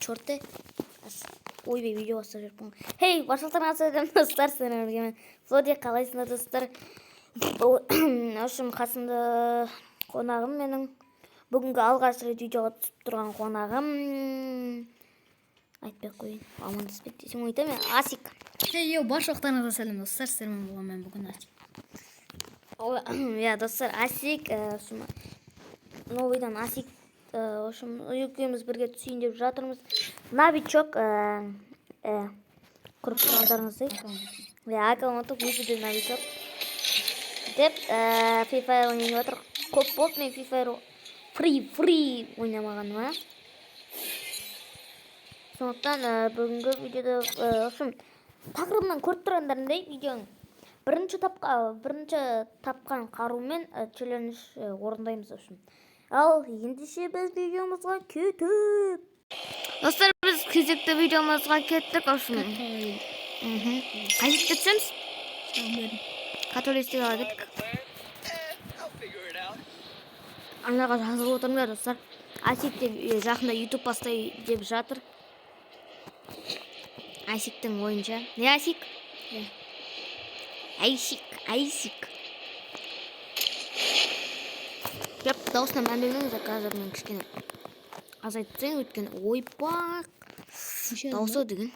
Черты. Ойбай, видео бастап жүріппін. Хей, баршаларыңызға сәлем, достар, сіздермен бірге мен, Флоди. Қалайсыңдар, достар? В общем, қасымда қонағым менің. Бүгінгі алғаш рет видеоға түсіп тұрған қонағым. Айтпай ақ қояйын. Амандаспайды десең айтамын мен. Асик. Хей, йоу, баршаларыңызға сәлем, достар, сіздермен болған мен бүгін Асик. Иә, достар, Асик, в общем, новыйдан Асик, в общем, екеуміз бірге түсейін деп жатырмыз. Новичок, көріп тұрғандарыңыздай. Иә, аккаунты өзі де новичок. Деп, Free Fire ойнап жатыр. Көп болды мен Free Fire free ойнамағаныма. Сондықтан бүгінгі видеода, в общем, тақырыбынан көріп тұрғандарындай, видеоның бірінші тапқан қарумен челлендж орындаймыз, в общем. Ал ендеше біз видеомызға кетіп. Достар, біз кезекті видеомызға кеттік, в общем. Қай жерге түсеміз? Католистикаға кеттік. I'll figure it out. Анаға жазылып отырыңдар, достар. Асик те жақында YouTube бастай деп жатыр. Асиктің ойынша. Не, Асик? Иә. Айсик, Айсик. Деп дауысына мән бермеңіздер, қазір мен кішкене азайтып тастайын, өйткені ойбақ дауысы деген.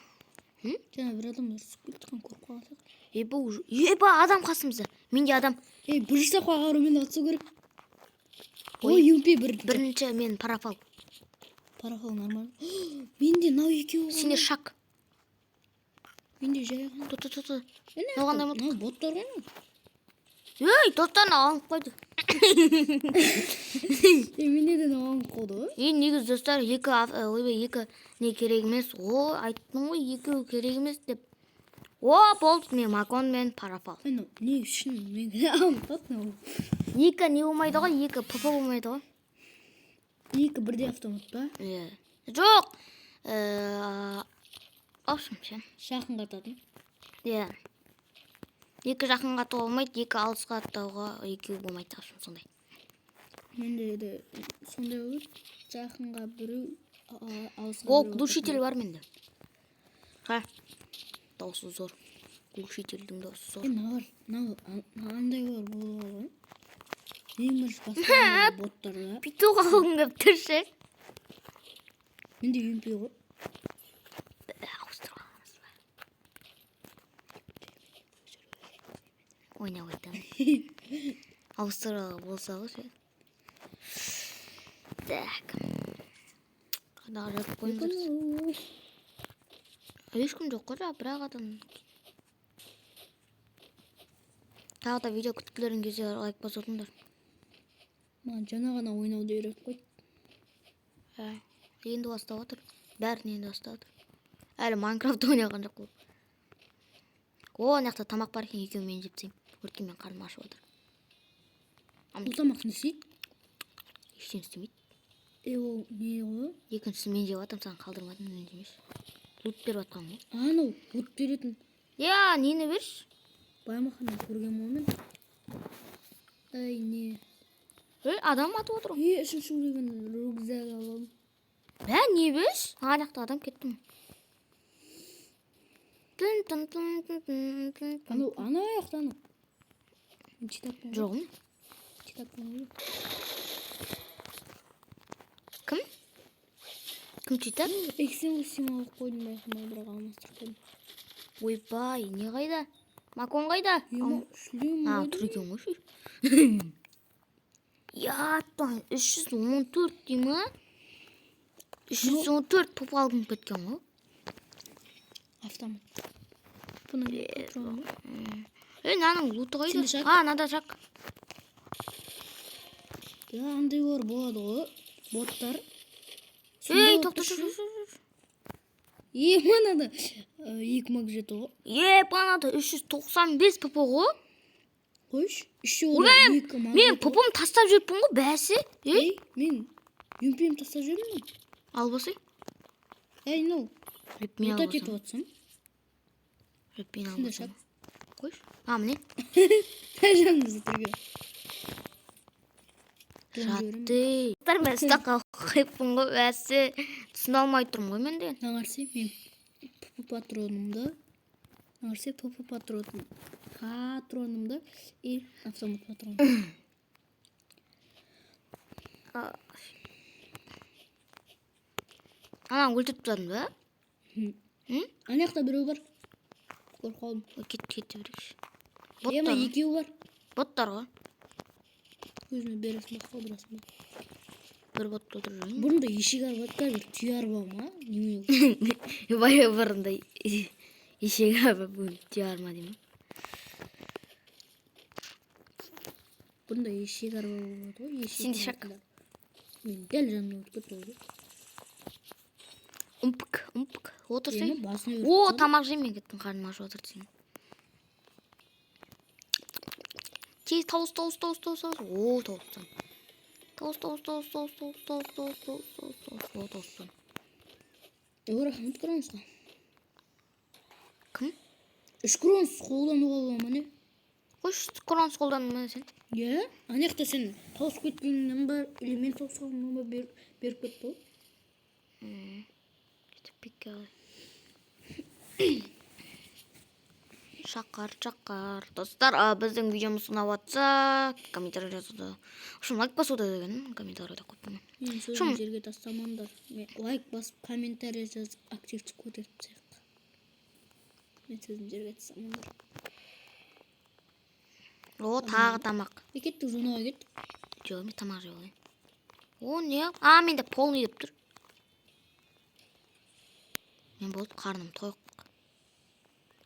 Жаңа бір адам ұрысып келе жатқан көріп қалсақ. Еба, уже. Еба, адам қасымызда. Менде адам. Ей, бірінші тапқан қарумен атысу керек. Ой. Ой, ЮМП бір. Бірінші мен парафал. Парафал нормально. Менде мынау екеуі. Сенде шак. Менде жай ғана. Ту ту ту ту. Міне, Мынау қандай мылтық? мынау боттар ғой мынау. Ей, достар, алынып қойды. Е, менде де мынау алынып қалды ғой. Е, негізі, достар, екі ойбай, екі не керек емес. О, айттым ғой, екеуі керек емес деп. О, болды, мен макон мен парафал. Мынау не үшін мен алынып қалды мынау. Екі не болмайды ғой, екі ПП болмайды ғой. Екі бірдей автомат па? Иә. Жоқ. В общем, ше. Жақынға ататын. Иә. Екі жақынға атуға болмайды, екі алысқа атуға екеуі болмайды, в общем, сондай. Менде де сондай болады. Жақынға біреу, алысқа О, біреу. глушитель бар менде. Ха. Дауысы зор. Глушительдің дауысы зор. Е, мыналар, мынау андайлар болады ғой. Ең бірінші бастаған боттарда. Петух алғым келіп тұр ше. Менде ЮМП ғой. Ауыстырып аламыз ба? Ойнап айтамын. Ауыстыруға болса ғой ше. Так. Қадағы жазып қойыңыздар. Ешкім жоқ қой жаңа, бір ақ адам. Тағы да видео күткілерің келсе, лайк басып отырыңдар. Маған жаңа ғана ойнауды үйретіп қойды. Ә, енді бастап отыр. Бәрін енді бастап отыр. Әлі Майнкрафт ойнаған жоқ қой. О, ана жақта тамақ бар екен, екеуін мен жеп тастаймын. Өйткені мен қарным ашып отыр. Бұл тамақ не істейді? Ештеңе істемейді. Е, ол не ғой? Екіншісін мен жеп жатырмын, саған қалдырмадым, мен жемеші. Лут беріп жатқан ғой. Анау лут беретін. Я, нені берші? Баймаханнан көрген ғой мен. Ай, не. Ей, адам атып отыр ғой. Е, үшінші уровень рюкзак аламын. Бә, не берші? Ана жақта адам кетті ме? Тын тын тын тын тын тын тын. Анау, ана жақта анау. Мен читаппын ғой. Жоқ ма? Читаппын ғой. Кім? Кім читап? Эксен алып қойдым байқамай, бірақ алмастырып қойдым. Ойбай, не қайда? Макон қайда? Ема, шлем А, қойдым. тұр екен ғой ше. Яттан, 314 дей ма? 314 поп алғым кеткен ғой. Автомат. Бұны патрон ба? Ей, мынаның луты қайда? Сенде шак? А, мынада шак. Я, андайлар болады ғой. Боттар. Ей, Сонда тоқта, тұршы. тоқта. Е, мынада екі маг жеті ғой. Е, мынада 395 ПП ғой. Қойшы. Еще Ойбай, екі маг мен жеті ғой. ПП-м тастап жүріппін ғой, бәсі. Ей, Ей, мен ЮМП-ім тастап жүрмін ғой. ал болсай. Ей, мынау. Реп мен Лутать алып етіп болсам. жатсам. Реп мен алып Сенде болсам. шак. Қойшы. А, міне. Жанымызда тұрген. Жатты. Достар, мен стаққа қойыппын ғой, бәсе. Түсіне алмай тұрмын ғой мен деген. Мына қарасай, мен ПП патронымды. Мына қарасай, ПП патронымды и автомат патрон. Ананы өлтіріп тастадың ба? М? Ана жақта біреу бар. Көріп қалдым. Ой, кет, кете берейікші. Ема Боттар ғой. Екеуі бар. Боттар ғой. Өзіме бересің ба, қалдырасың ба? Бір ботты өлтіріп жүрейін. Бұрында ешек арба, қазір түйе арба ма? Немене? Бая бұрында ешек арба, бүгін түйе арба деймін. Бұрында ешек арба болады ғой. Ешек Сенде шақ. арбасында. Мен дәл жанымнан өтіп кетті ғой. Умпк, умпк. Отырсай. Ема басына өріп О, тастады. Тамақ жемей кеттім, қарным ашып отыр десең. Тез тауыс, тауыс, тауыс, тауыс, тауыс. О, тауыстан. Тауыс, тауыс, тауыс, тауыс, тауыс, тауыс, тауыс, тауыс, тауыс, тауыс. О, тауыстан. О, рахмет Кронсқа. Кім? Үш Кронс қолдануға бола ма, не? Қойшы, Кронс қолдандың ба сен? Иә, ана жақта сен тауысып кеткеннен ба, или мен тауысқанымнан ба беріп кетті ғой. Кетіп пикке қалай. Шақар, шақар. Достар, біздің видеомыз ұнап жатса, комментарий жазуды. В общем, лайк басуды деген комментарий да қойыппын. Мен Шым. сөзін жерге тастамаңдар. Мен лайк басып, комментарий жазып, активті көтеріп тастайық. Мен сөзін жерге тастамаңдар. О, тағы тамақ. Е, кеттік, зонаға кеттік. Жоқ, мен тамақ жеп алайын. О, не? А, менде полный деп тұр. Мен болды, қарным тоқ.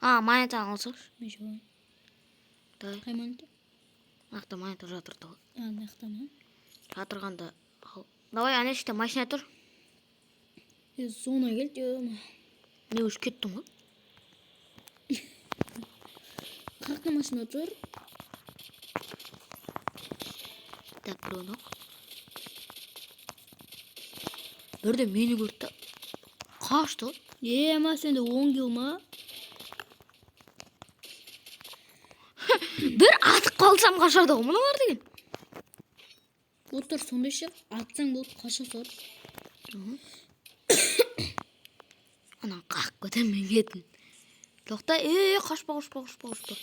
А, монета алсақшы. Мен жеп алайын. Давай. Қай монета? Мына монета жатыр да. А, мына жақта ма? Жатырғанда ал. Давай, ана жерде машина тұр. Е, зона келді, ема. Не, уже кеттің ғой. Қаяқта машина тұр? Так, біреуін оқ. Бірде мені көрді да. Қашты ғой. Ема, сенде 10 килл ма? Бір атып қалсам қашады ғой мыналар деген. Боттар сондай ше, атсаң болды, қаша салады. Анан қағып кетемін мен кетін. Тоқта, ей, қашпа, қашпа, қашпа, қашпа.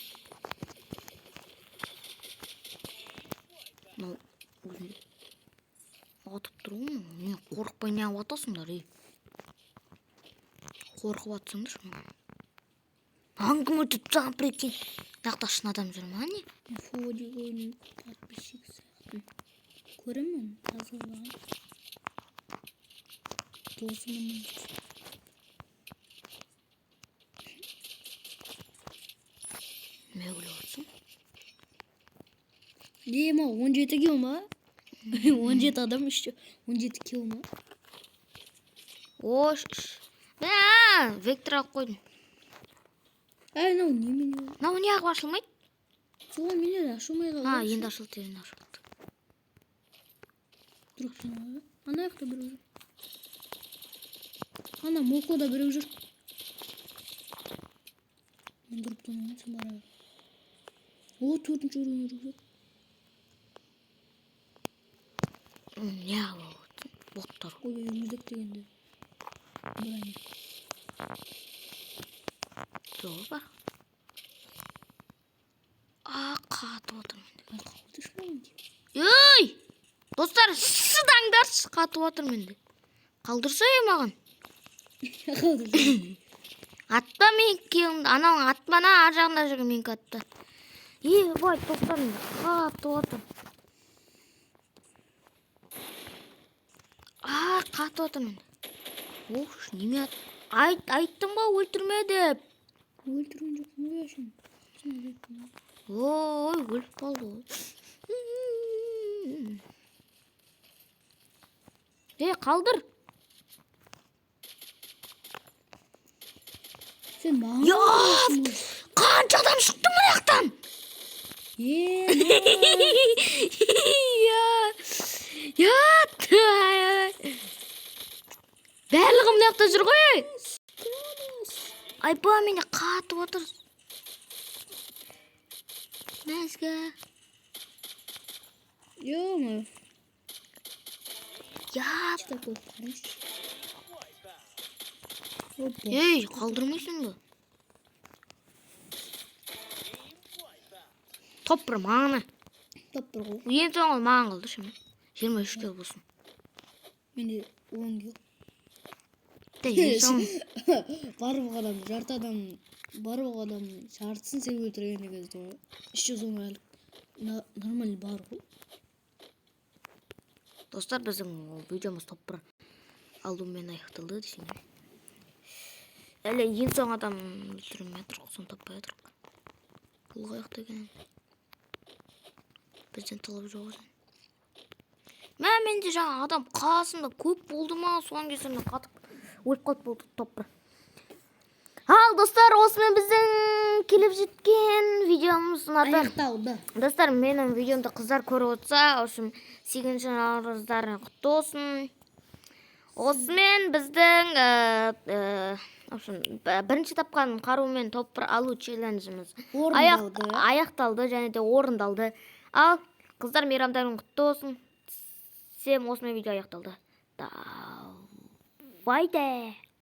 Мынау өзінде атып тұр ғой мынау. Не, қорықпай неғып атасыңдар, ей? Қорқып атсаңдаршы мынау. Маған кім өлтіріп тастаған, прикинь. Мына жақта шын адам жүр ма, не? Фодигоның подписчик сияқтымын. Көремін, тазалаған. Досымын. Не күліп отырсың? Ема, 17 килл ма? 17 адам еще 17 килл ма? О, мә, вектор алып қойдым. Әй, мынау немене? Мынау неғып ашылмайды? Сол менде де ашылмай қалды. А, енді ашылды, енді ашылды. Друг. Ана жақта біреу жүр. Ана молкода біреу жүр. Мен дроптан алайын, сен бара бер. О, төртінші уровень рюкзак. Неғып алып отырсың? Боттар. Ой, ой, рюкзак дегенде. Броня. Жоқ бар. А, қатып отыр менде. Ай, қалдыршы маған деп. Ей! Достар, шыдаңдаршы, қатып отыр менде. Қалдырса ей маған. Қалдыршы. Атпа мен келімді, анау атпа, ана ар жағында жүрген менікі атты. Е, бай, достар, менде қатып отыр. А, қатып отыр менде. Ох, неме ат? Айт, айттым ғой өлтірме деп. Өлтірген жоқпын ғой әшейін. Сен айттың ғой. Ой, өліп қалды ғой. Ей, қалдыр. Сен маған Я! қалдырасың ғой. Қанша адам шықты мына жақтан? Е, Я. Я. Барлығы мына жақта жүр ғой. Айба, менде қатып отыр. Мәзге. Ё-моё. Я. Читап болып қараңызшы. Опа. Ей, қалдырмайсың ба? Топ бір маған. Топ бір ғой. Ең соңғы маған қалды ше. 23 килл болсын. Менде 10 килл. Де, ең соңғы. Барлық адам, жарты адам, барлық адам жартысын сен өлтірген екенсің ғой. 310 әлі нормально бар ғой. Достар, біздің видеомыз топ бір алумен аяқталды десең. Әлі ең соңғы адам өлтірмей жатыр, соны таппай жатырық. Бұл қаяқта екен? Бізден талап жоқ екен. Мә, менде жаңа адам қасымда көп болды ма, соның кесірінен қатып өліп қалды, болды топ бір. Ал, достар, осымен біздің келіп жеткен видеомыз ұнады. Аяқталды. Достар, менің видеомды қыздар көріп отырса, в общем, 8 наурыздарың құтты болсын. Осымен біздің, в общем, бірінші тапқан қарумен топ бір алу челленджіміз Орындалды. Аяқталды және де орындалды. Ал, қыздар мейрамдарың құтты болсын. Всем осымен видео аяқталды. Давайте.